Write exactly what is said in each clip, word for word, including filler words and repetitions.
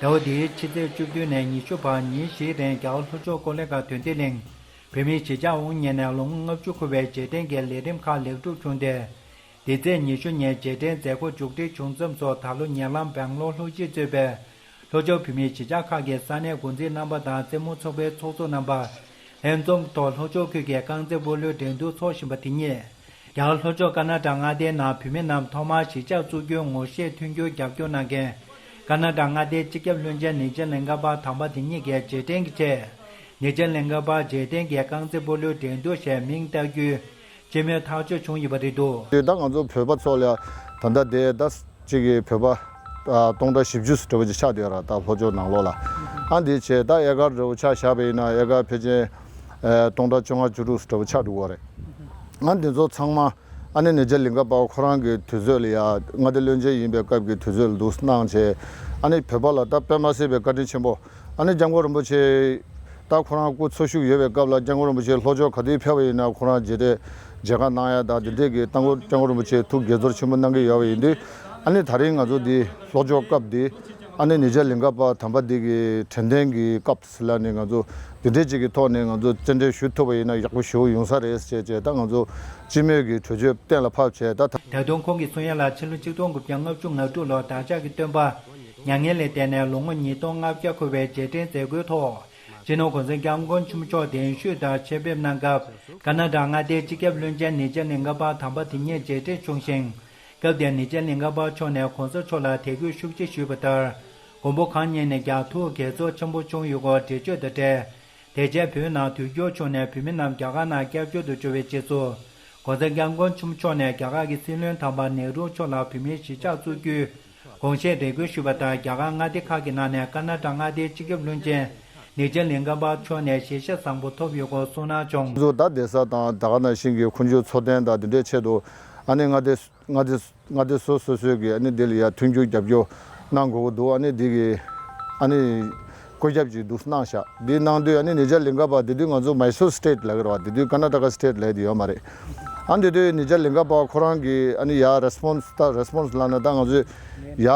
ཟླ་བ་འདིའི་ཕྱི་ཚེས་བཅུ་བདུན་ནས་ཉི་ཤུ་བར་ཉིན་བཞིའི་རིང་རྒྱ་གར་ལྷོ་ཕྱོགས་ཀོ་ལི་གྷལ་དོན་ལྡན་གླིང་བོད་མིའི་གཞིས་ཆགས་དབུ་བརྙེས་ནས་ལོ་ངོ་ལྔ་བཅུ་འཁོར་བའི་རྗེས་དྲན་གྱི་ལས་རིམ་ཁག་ལེགས་གྲུབ་བྱུང་སྟེ། འདི་ཚེས་ཉི་ཤུ་ཉིན་རྗེས་དྲན་མཛད་སྒོ་མཇུག་སྒྲིལ་བྱུང་མཚམས་སུ་ད་ལོ་ཉེ་ལམ་སྦེང་ལོར་ལྷོ་སྤྱི་གཙོས་པའི་ལྷོ་ཕྱོགས་བོད་མིའི་གཞིས་ཆགས་ཁག་གི་ས་གནས་འགོ་འཛིན་རྣམ་པ་དང་རྩེད་མོ་ཚོགས་པའི་ཚོགས་གཙོ་རྣམ་པ་ལྷན་འཛོམས་ཐོག་ལྷོ་ཕྱོགས་ཁུལ་གྱི་རྐང་རྩེད་སྤོ་ལོའི་འགྲན་བསྡུར་འཚོགས་བཞིན་པ་དེ་ཉིད། རྒྱ་གར་ལྷོ་ཕྱོགས་ཀར་ན་ཊ་ཀ་མངའ་སྡེའི་ནང་བོད་མི་རྣམས་ཐོག་མར་གཞིས་ཆགས་བཙུགས་རྒྱུའི་ངོ་ཤེས་མཐུན་འགྱུར་རྒྱབ་སྐྱོར་གནང་མཁན། ཀར་ན་ཊ་ཀ་མངའ་སྡེའི་སྤྱི་ཁྱབ་བློན་ཆེན་ནེ་ཅན་ལིང་ག་པ་དམ་པ་དེ་ཉིད་ཀྱིས་རྗེས་དྲན་གྱི་ཆེད། ནེ་ཅན་ལིང་ག་པ་རྗེས་དྲན་གྱི་རྐང་རྩེད་སྤོ་ལོའི་འགྲན་བསྡུར་ཞེས་མིང་བཏགས་རྒྱུའི་སྤྱི་མོས་ཐག་གཅོད་བྱུང་ཡོད་པ་རེད་འདུག། དེ་ད་ང་ཚོ་བོད་པ་ཚོ་ལ་ད་ལྟ་དེ་ད་གཅིག་གི་བོད་པ་ཨ་སྟོང་ཕྲག་བཞི་བཅུ་འདྲ་བོ་ཅིག་ཆགས་བསྡད་ཡོད་ར། ད་ལྷོ་ཕྱོགས་ནང་ལོགས་ལ་ཨ་འདི་བྱས་ད་ཨེ་ཀར་འདྲ་བོ་ཆ་བཞག་པ་ཡིན་ན་ཨེ་ཀར་ཕལ་ཆེར་ཨ་སྟོང་ཕྲག་བཅོ་ལྔ་བཅུ་དྲུག་འདྲ་བོ་ཆགས་འགྲོ་གི་རེད། ཨ་འདི་ཚོ་ཚང་མ་ཨ་ནི་ནེ་ཅན་ལིང་ག་པ་ཁོ་རང་གི་དུས་ཚོད་ལ་ཡ་མངའ་སྡེ་བློན་ཆེན་ཡིན་པའི་སྐབས་ཀྱི་དུས་ཚོད་ལ་འདུག་གནང་བྱས། ཨ་ནི་བོད་པ་ལ་ད་དཔེ་མ་སྲིད་པའི་བཀའ་དྲིན་ཆེན་པོ། ཨ་ནི་སྐྱབས་མགོན་རིན་པོ་ཆེ་ད་ཁོ་རང་སྐུ་འཚོ་བཞུགས་ཡོད་པའི་སྐབས་ལ་སྐྱབས་མགོན་རིན་པོ་ཆེ་ལྷོ་ཕྱོགས་ག་དུས་ཕེབས་པ་ཡིན་ན་ཁོ་རང་མཇལ་འཕྲད་མཇལ་ཁ་གནང་ཡ་དང་དེ་འདྲས་ཀྱི་ད་སྐྱབས་མགོན་རིན་པོ་ཆེ་ཐུགས་དགྱེས་ཚོར་ཆེན་པོ་གནང་གི་ཡོད་པ་ཡིན་དུས། ཨ་ནི་ད་རིང་ང་ཚོ་འདི་ལྷོ་ཕྱོགས་སྐབས་འདི་ཨ་ནི་ནེ་ཅན་ལིང་ག་པ་དམ་པ་འདི་གི་དྲན་རྟེན་གྱི་སྐབས་ཟེར་ལ་ནི་ང་ཚོ་འདི་འདྲས་ཅིག་གི་ཐོག་ནས་ང་ཚོ་རྩེད་འགྲན་ཞུ་ཐུབ་པ་ཡིན་ན་ཡག་པོ་ཞེ་པོ་ཡོང་ས་རེད་ཅེས་བྱས་ད་ང་ཚོ་སྤྱི་མོས་ཀྱི་གྲོས་ཆོད་གཏན་ལ་ཕབ་བྱས་ད་ད། ད་དུང་ཁོང་གིས་གསུང་ཡ་ལ་ཕྱི་ལོ་ཆིག་སྟོང་དགུ་བརྒྱ་ལྔ་བཅུ་ང་དྲུག་ལོར་བདག་ཅག་གི་སྟོན་པ་མྱ་ངན་ལས་འདས་ནས་ལོ་ངོ་ཉིས་སྟོང་ལྔ་བརྒྱ་འཁོར་བའི་རྗེས་དྲན་མཛད་སྒོའི་ཐོག་སྤྱི་ནོར་༸གོང་ས་༸སྐྱབས་མགོན་ཆེན་པོ་མཆོག་གདན་ཞུས་དང་ཆེད་ཕེབས་གནང་སྐབས་ཀར་ན་ཊ་ཀ་མངའ་སྡེའི་སྤྱི་ཁྱབ་བློན་ཆེན་ནེ་ཅན་ལིང་ག་པ་དམ་པ་དེ་ཉིད་མཇལ་འཕྲད་བྱུང་ཞིང་། སྐབས་དེར་ནེ་ཅན་ལིང་ག་པ་མཆོག་ནས་གོང་ས་མཆོག་ལ་དད་གུས་ཤུགས་ཆེ་ཞུས་པ་ལྟར། མགོན་པོ་གང་ཉིད་ནས་ཀྱང་ཐུགས་དགྱེས་ཚོར་ཆེན་པོ་བྱུང་ཡོད་སྐོར་འགྲེལ་བརྗོད་དང་འབྲེལ། དེ་རྗེས་བོད་ནང་དུས་འགྱུར་བྱུང་ནས་བོད་མི་རྣམས་རྒྱ་གར་ནང་སྐྱབས་བཅོལ་དུ་འབྱོར་བའི་རྗེས་སུ། ༸གོང་ས་༸སྐྱབས་མགོན་ཆེན་པོ་མཆོག་ནས་རྒྱ་གར་གྱི་སྲིད་བློན་དམ་པ་ནེ་རུ་མཆོག་ལ་བོད་མིའི་གཞིས་ཆགས་བཙུགས་རྒྱུའི་དགོངས་བཞེད་རེ་སྐུལ་ཞུས་པ་ལྟར། རྒྱ་གར་མངའ་སྡེ་ཁག་གི་ནང་ནས་ཀར་ན་ཊ་ཀ་མངའ་སྡེའི་སྤྱི་ཁྱབ་བློན་ཆེན་ནེ་ཅན་ལིང་ག་པ་མཆོག་ནས་ཞལ་བཞེས་བཟང་པོ་ཐོབ་ཡོད་སྐོར་གསུངས་གནང་བྱུང་། ང་ཚོ་ད་བསྡད་ས་དང་ད་ག་ནང་བཞིན་གྱི་ཁོང་ཚོའི་འཚོ་རྟེན་དང་དེ་འདྲའི་ཆེད་དུ་ཨ་ནི་མངའ་སྡེ་མངའ་སྡེ་མངའ་སྡེ་སོ་སོ་སོའི་གི་ཨ་ནི་དེ་ལ་ཡ་མཐུན་འགྱུར་རྒྱབ་སྐྱོར་གནང་དགོས་ཀྱི་འདུག། ཨ་ནི་དེ་གི་ཨ་ནི་བཀོད་ཁྱབ་ཅིག་འདུག་གནང་ཤག། འདི་གནང་དུས་ཨ་ནི་ནེ་ཅན་ལིང་ག་པ་དེ་དུས་ང་ཚོ་མའི་སུར་སི་ཊེཊ་ལབ་ཀྱི་རེད་བ། དེ་དུས་ཀར་ན་ཊ་ཀ་སི་ཊེཊ་ལབ་ཡ་དེ་ཡོད་མ་རེད། ཨ་ནི་དེ་དུས་ནེ་ཅན་ལིང་ག་པ་ཁོ་རང་གི་ཨ་ནི་ཡ་རེ་སི་པོན་སི་ད་རེ་སི་པོན་སི་ལབ་ན་ད་ང་ཚོས་ཡ་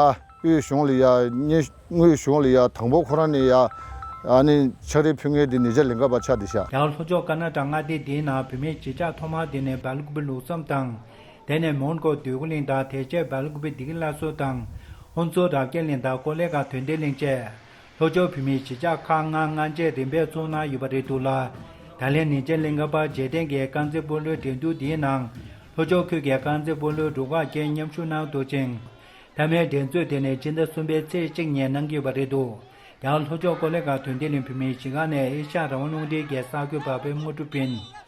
དབུས་གཞུང་ལ་ཡ་དངོས་དངོས་གཞུང་ལ་ཡ་དང་པོ་ཁོ་རང་ནས་ཡ་ཨ་ནི་ཕྱག་བྲིས་ཕུལ་མཁན་དེ་ནེ་ཅན་ལིང་ག་པ་ཆགས་བསྡད་ཤག། རྒྱ་གར་ལྷོ་ཕྱོགས་ཀར་ན་ཊ་ཀ་མངའ་སྡེ་འདིའི་ནང་བོད་མིའི་གཞིས་ཆགས་ཐོག་མར་དེ་ནས་སྦེལ་ཀུ་པེ་ལུགས་ཟམ་དང་། དེ་ནས་མོན་གྷོ་འདོད་རྒུ་གླིང་དང་དེ་རྗེས་སྦེལ་ཀུ་པེ་བདེ་སྐྱིད་བླ་སྲོག་དང་། ཧོན་སུར་རབ་རྒྱས་གླིང་དང་ཀོ་ལི་གྷལ་དོན་ལྡན་གླིང་བཅས། ལྷོ་ཕྱོགས་བོད་མིའི་གཞིས་ཆགས་ཁག་ལྔ་སྔ་རྗེས་རིམ་པས་བཙུགས་གནང་ཡོད་པ་རེད་འདུག་ལ། ད་ལན་ནེ་ཅན་གླིང་ག་པར་རྗེས་དྲན་གྱི་རྐང་རྩེད་སྤོ་ལོའི་འགྲན་བསྡུར་འདིའི་ནང་། ལྷོ་ཕྱོགས་ཁུལ་གྱི་རྐང་རྩེད་སྤོ་ལོའི་རུ་ཁག་བརྒྱད་མཉམ་ཞུགས་གནང་འདུག་ཅིང་། མཐའ་མའི་འགྲན་རྩོད་དེ་ནི་ཕྱི་ཟླ་གསུམ་པའི་ཚེས་གཅིག་ཉིན་གནང་གི་ཡོད་པ་རེད་འདུག། ཡང་ལྷོ་ཕྱོགས་ཀོ་ལི་གྷལ་དོན་ལྡན་གླིང་བོད་མིའི་གཞིས་ཁང་ནས་ཨེ་ཤ་ཡ་རང་དབང་རླུང་འཕྲིན་གྱི་གསར་འགོད་པ་པད་མ་དངོས་གྲུབ་ཡིན།